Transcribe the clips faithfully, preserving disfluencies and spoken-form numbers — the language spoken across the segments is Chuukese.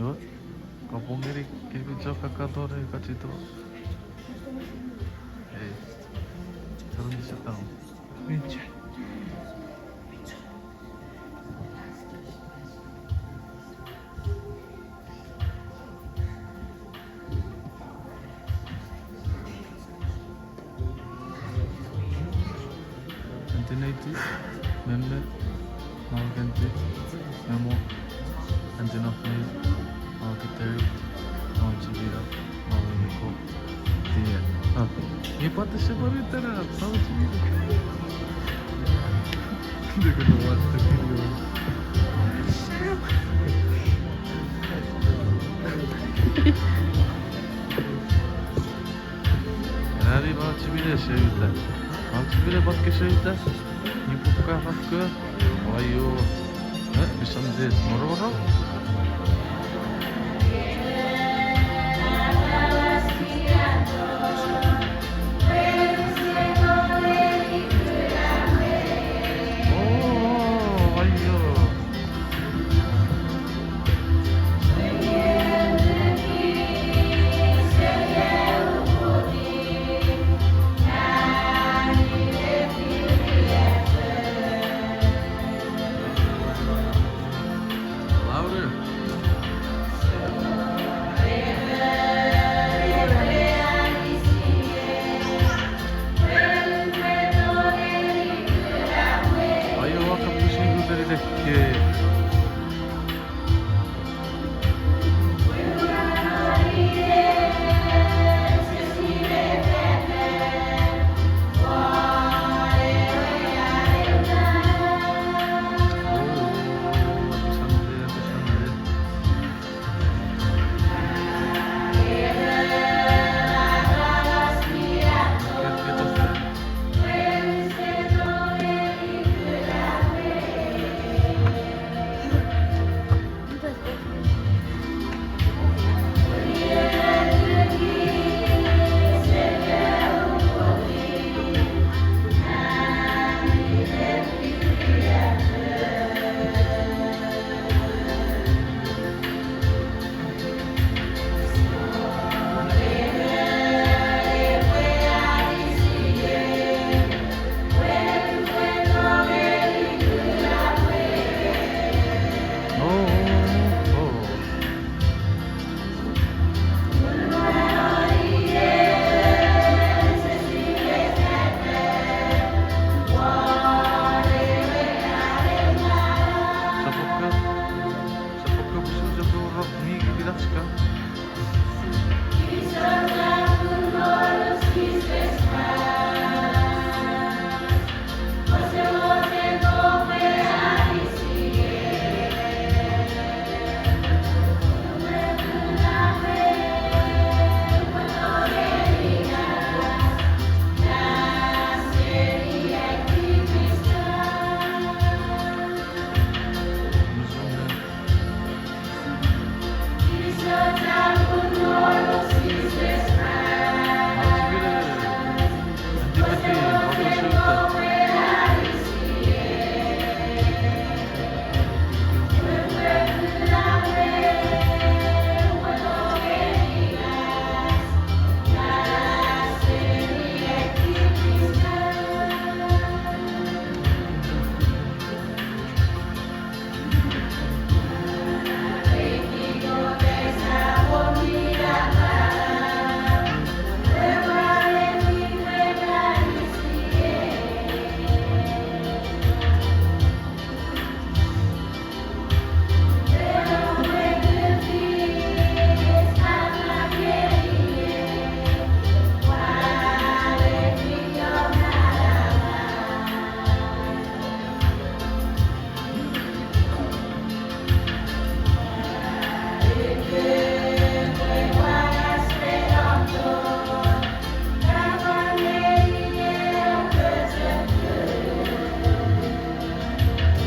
Kapong ngeni kemi chok kakaton ei kachito. Ei, turn this down. Anti Neiti, Memme, Mama Kenti, Memo, Anti Nofni, Mama Kiteri, Mama Chimina, Mama Miko. Tia. Ah. Nge pwata separi tana, Mama Chimina. They're gonna watch the video. Nani Mama Chimina seuta. Mama Chimina pwan ke seuta. Ni puka fakka. Aio. Eh, misan de mororo. Oh, aio. Louder. Aio, ua kapas ngeni nekkei.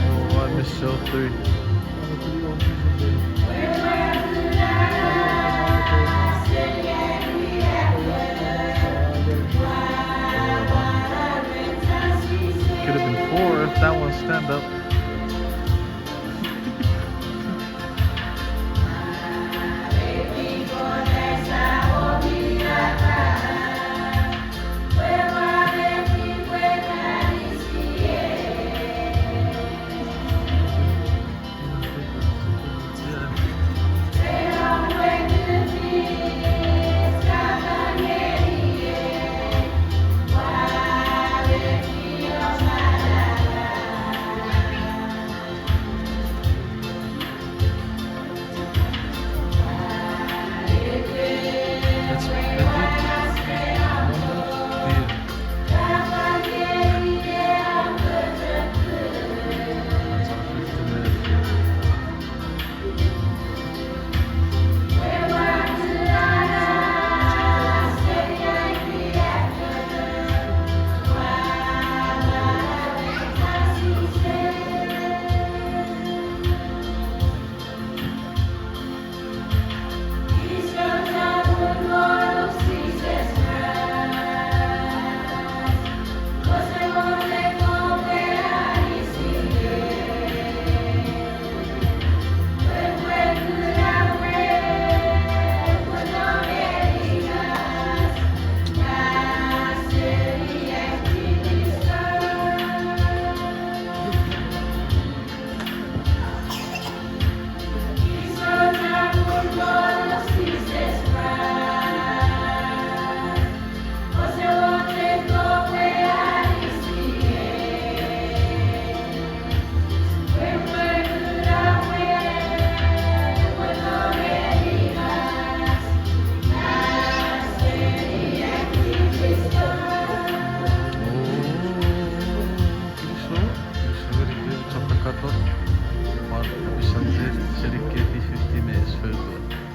Oh, I missed show three. Could have been four if that one stand up.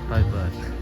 Bye bye.